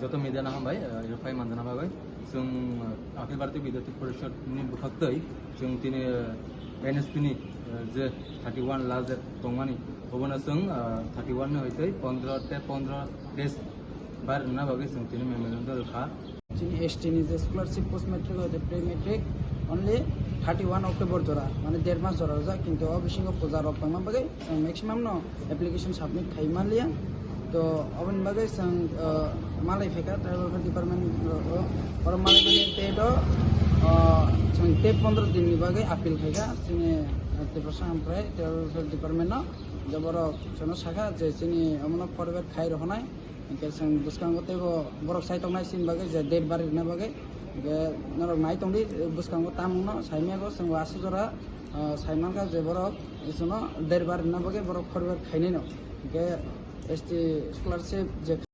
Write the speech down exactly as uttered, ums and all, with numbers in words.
Joto media no hambai, eh, rifai manjana bagwi. Chwng, eh, Akhil Bharatiya Vidyarthi Parishad ni bwkhaktwi chwng tini, eh, N S P ni, eh, je thirty one last date tongmani, obono chwng, eh, thirty one ni hoitwi pondro te pondro days bar rwna bagwi chwng tini memorandum rwkha. Chini S T ni je scholarship post matric hoite pre matric only thirty one October jora, mane der mas jora rwjak, kintu o bisingo puja rok tongma bagwi chwng maximum no application submit khai manliya. To oboni bagwi chwng, uh, malai phaikha tribal welfare department, uh, oro malai mani te do, uh, chwng te pondro din ni bagwi appeal khaikha chini, uh, Tiprasa Hamprai tribal welfare department no, je borok chwngno sakha je chini omono forward khai rohonai. Hingke chwng bwskango teibo borok sai tongnai chini bagwi je date bari rwna bagwi. Hingke norok nai tongdi, bwskango tamungno saimya go chwng aswk jora, ah, sai mankha je borok chwngno date bari rwna bagwi borok forward khainai no. Hingke S T scholarship je